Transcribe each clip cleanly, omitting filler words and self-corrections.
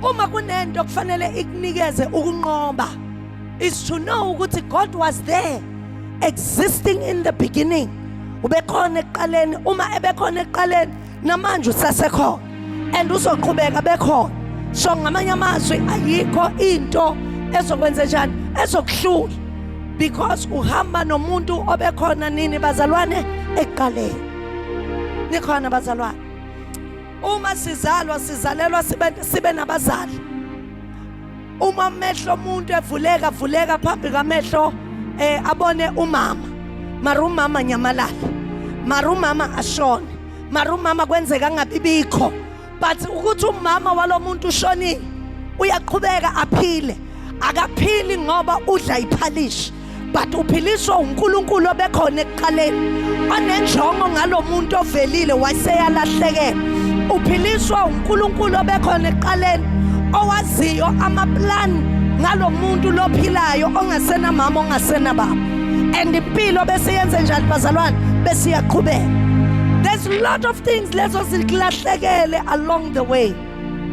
Uma kunento kufanele ikunikeze ukunqoba, is to know ukuthi God was there, existing in the beginning. Ubekhona ekuqaleni. Uma ebekhona ekuqaleni, namanje usasekhona and uzoqhubeka bekhona. So ngamanye amazwi, ayikho into ezokwenza njani ezokuhlula, because uhamba nomuntu obekhona nini, bazalwane? Ekuqaleni. Nikhona, bazalwane? Uma sizalwa, sizalelwa sibe nabazali. Uma amehlo omuntu evuleka, vuleka phambi kwamehlo, abone umama, mara umama nyamalala, mara umama ashone, mara umama kwenzeka angabibikho, but ukuthi umama walomuntu ushonile, uyaqhubeka aphile. Akaphili ngoba udla iphalishi, but uphiliswa uNkulunkulu obekhona ekuqaleni, onenjongo ngalomuntu ovelile waseyalahlekela. Uphiliswa uNkulunkulu obekhona ekuqaleni, owaziyo amaplan ngalomuntu lophilayo ongasenamama, ongasenababa, and impilo bese yenze njani, bazalwane? Bese iyaqhubeka. There's a lot of things lezo zikulahlekele along the way,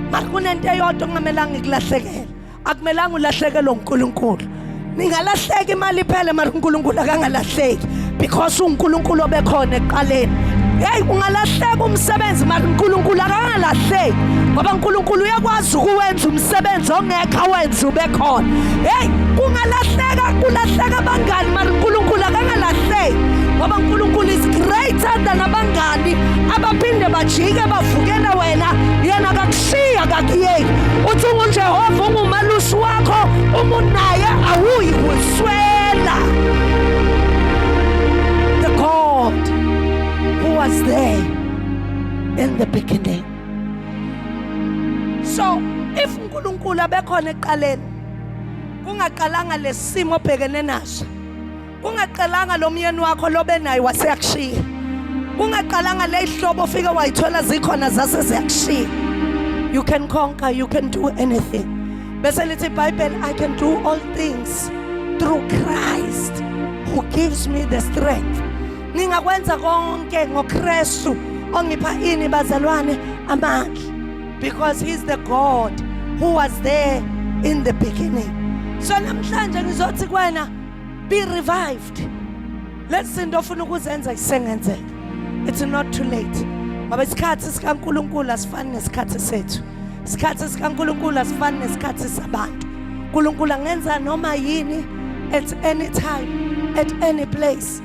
mara kunento eyodwa okungamelanga ikulahlekele. Akumelanga ulahlekelwe uNkulunkulu. Ningalahleka imali iphele, mara uNkulunkulu akangalahleki, because uNkulunkulu obekhona ekuqaleni. Hey, ungalahleka umsebenzi, mara uNkulunkulu akangalahleki, ngoba uNkulunkulu uyakwazi ukuwenza umsebenzi ongekho, awenze ube khona. Hey, kungalahleka, kulahleka abangani, mara uNkulunkulu akangalahleki, ngoba uNkulunkulu is greater than abangani abaphinde bajike bavukele wena. Yena akakushiya, akakuyeki. Uthi unguJehova, ungumalusi wakho, uma unaye awuyi kuswela. The God who was there in the beginning. So if uNkulunkulu abekhona ekuqaleni, kungaqalanga lesimo obhekene naso, kungaqalanga lo myeni wakho lobe naye waseyakushiya, kungaqalanga le ihlobo ofike wayithola zikhona zase ziyakushiya, you can conquer, you can do anything. Bese lithi iBhayibheli, "I can do all things through Christ who gives me the strength." Ngingakwenza konke ngoKristu ongipha ini, bazalwane? Amandla, because he's the God who was there in the beginning. So namhlanje ngizothi kuwena, be revived. Lezi zinto ofuna ukuzenza isengenzeka. It's not too late, ngoba isikhathi sikaNkuluNkulu asifani nesikhathi sethu. Isikhathi sikaNkuluNkulu asifani nesikhathi sabantu. uNkulunkulu angenza noma yini at any time, at any place,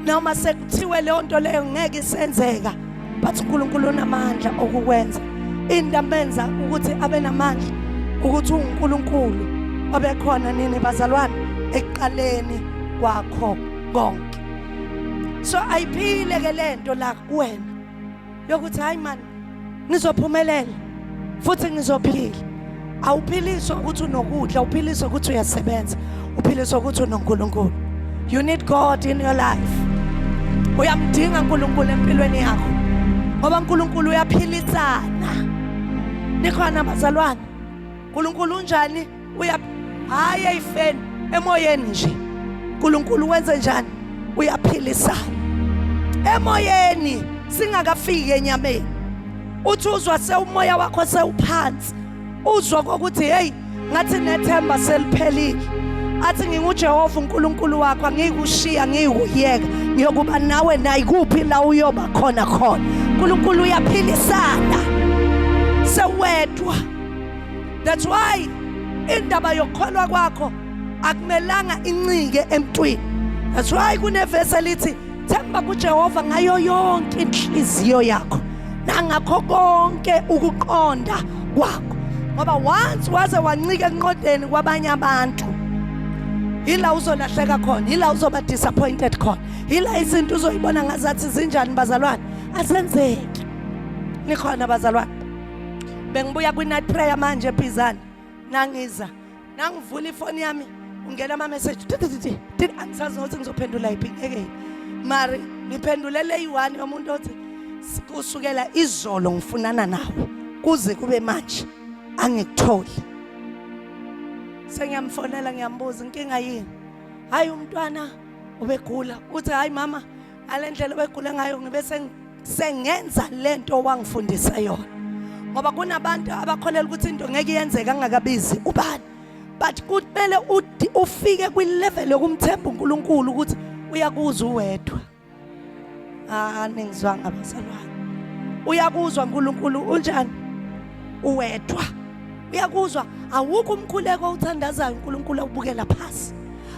noma sekuthiwe leyo nto leyo ngeke isenzeka, but uNkulunkulu unamandla okukwenza. Into amenza ukuthi abe namandla ukuthi uNkulunkulu obekhona nini, bazalwane? Ekuqaleni kwakho konke. So ayiphile ke lento la kuwena yokuthi, "Hayi man, ngizophumelela futhi ngizophila." Awuphiliswa ukuthi unokudla, uphiliswa ukuthi uyasebenza, uphiliswa ukuthi unoNkulunkulu. You need God in your life. Uyamdinga uNkulunkulu empilweni yakho, ngoba uNkulunkulu uyaphilisana. Nikhona, bazalwane? uNkulunkulu unjani? Uya, hayi eyifeni, emoyeni nje. uNkulunkulu wenze njani? Uyaphilisana emoyeni singakafiki enyameni. Uthi uzwa sewumoya wakho sewuphansi, uzwa kokuthi, "Hey, ngathi nethemba seliphelile," athi, "NginguJehova uNkulunkulu wakho, angiyikushiya, ngiyikuyeka, ngiyokuba nawe nayikuphi la uyoba khona khona." uNkulunkulu uyaphilisana sewedwa. That's why indaba yokukholwa kwakho akumelanga incike emntwini. That's why kunevesi elithi, "Themba kuJehova ngayo yonke inhliziyo yakho nangakho konke ukuqonda kwakho," ngoba once waze wancika enqondeni kwabanye abantu, yila uzolahleka khona, yila uzoba disappointed khona, yila izinto uzoyibona ngazathi zinjani, bazalwane? Azenzeki. Nikhona, bazalwane? Bengibuya kwi-night prayer manje eBhizana. Nangiza, nangivula ifoni yami, ungena ama-message, angisazi nokuthi ngizophendula yiphi. Ngeke mari ngiphendulele iyi-one yomuntu othi, "Kusukela izolo ngifunana nawe, kuze kube manje angikutholi." Sengiyamfonela, ngiyambuza, "Inkinga yini?" "Hayi, umntwana ubegula." Uthi, "Hayi mama, ngale ndlela obegula ngayo, ngibe sengenza lento wangifundisa yona." Ngoba kunabantu abakholela ukuthi into ngeke iyenzeke angakabizi ubani. But kumele ufike kwi-level yokumthemba uNkulunkulu ukuthi uyakuzwa uwedwa. Ah, ningizwanga bazalwane. Uyakuzwa uNkulunkulu unjani? Uwedwa. Uyakuzwa awukho umkhuleko owuthandazayo uNkulunkulu awubukela phasi.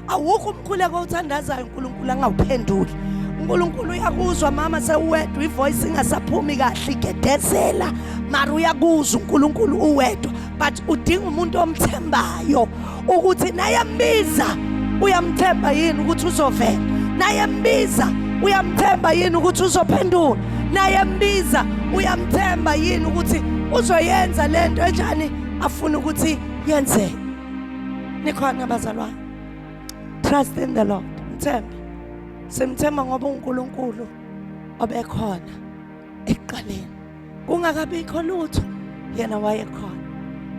Awukho umkhuleko owuthandazayo uNkulunkulu angawuphenduli. uNkulunkulu uyakuzwa mama sewuwedwa ivoice ingasaphumi kahle igedezela mara uyakuzwa uNkulunkulu uwedwa but udinga umuntu omthembayo ukuthi naye mbiza uyamthemba yini ukuthi uzovela naye mbiza uyamthemba yini ukuthi uzophendula naye mbiza uyamthemba yini ukuthi uzoyenza lento enjani afuna ukuthi yenzeke nikhona bazalwane trust in the Lord mthembe simthemba ngoba uNkulunkulu obekhona ekuqaleni kungakabikho lutho yena wayekhona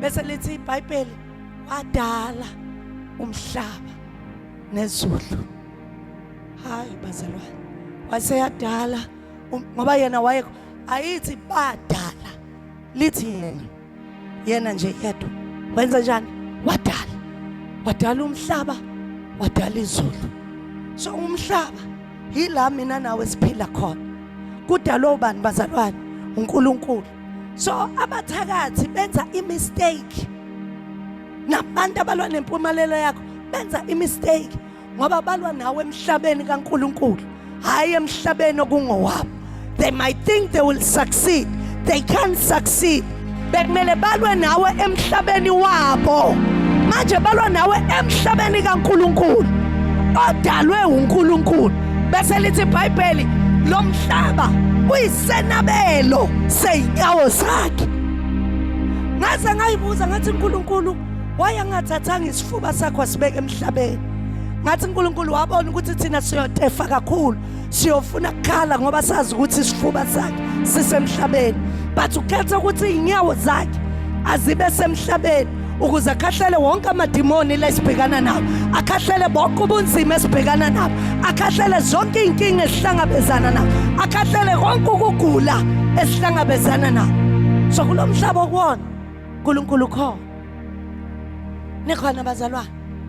bese lithi iBhayibheli wadala umhlaba nezulu hayi bazalwane waseyadala um, ngoba yena waye ayithi badala lithi yena yena nje yedwa wenza njani wadala wadala umhlaba wadala izulu so umhlaba yila mina nawe siphila khona kudalwa ubani bazalwane uNkulunkulu so abathakathi benza imistake nabantu abalwa nempumelelo yakho benza imistake ngoba balwa nawe emhlabeni kaNkulunkulu hayi emhlabeni okungowabo they might think they will succeed they can't succeed bekumele balwe nawe emhlabeni wabo manje balwa nawe emhlabeni kaNkulunkulu odalwe uNkulunkulu bese lithi iBhayibheli lo mhlaba uyisenabelo seyinyawo zakhe ngaze ngayibuza ngathi uNkulunkulu wayengathathanga isifuba sakho asibeke emhlabeni ngathi uNkulunkulu wabona ukuthi thina siyotefa kakhulu siyofuna kukhala ngoba sazi ukuthi isifuba sakhe sisemhlabeni but ukhetha ukuthi iy'nyawo zakhe azibe semhlabeni ukuze akhahlele wonke amadimoni la esibhekana nawo akhahlele bonke ubunzima esibhekana nabo akhahlele zonke iy'nkinga esihlangabezana nabo akhahlele konke ukugula esihlangabezana nabo so kulo mhlaba okuwona uNkulunkulu ukhona nikhona bazalwane.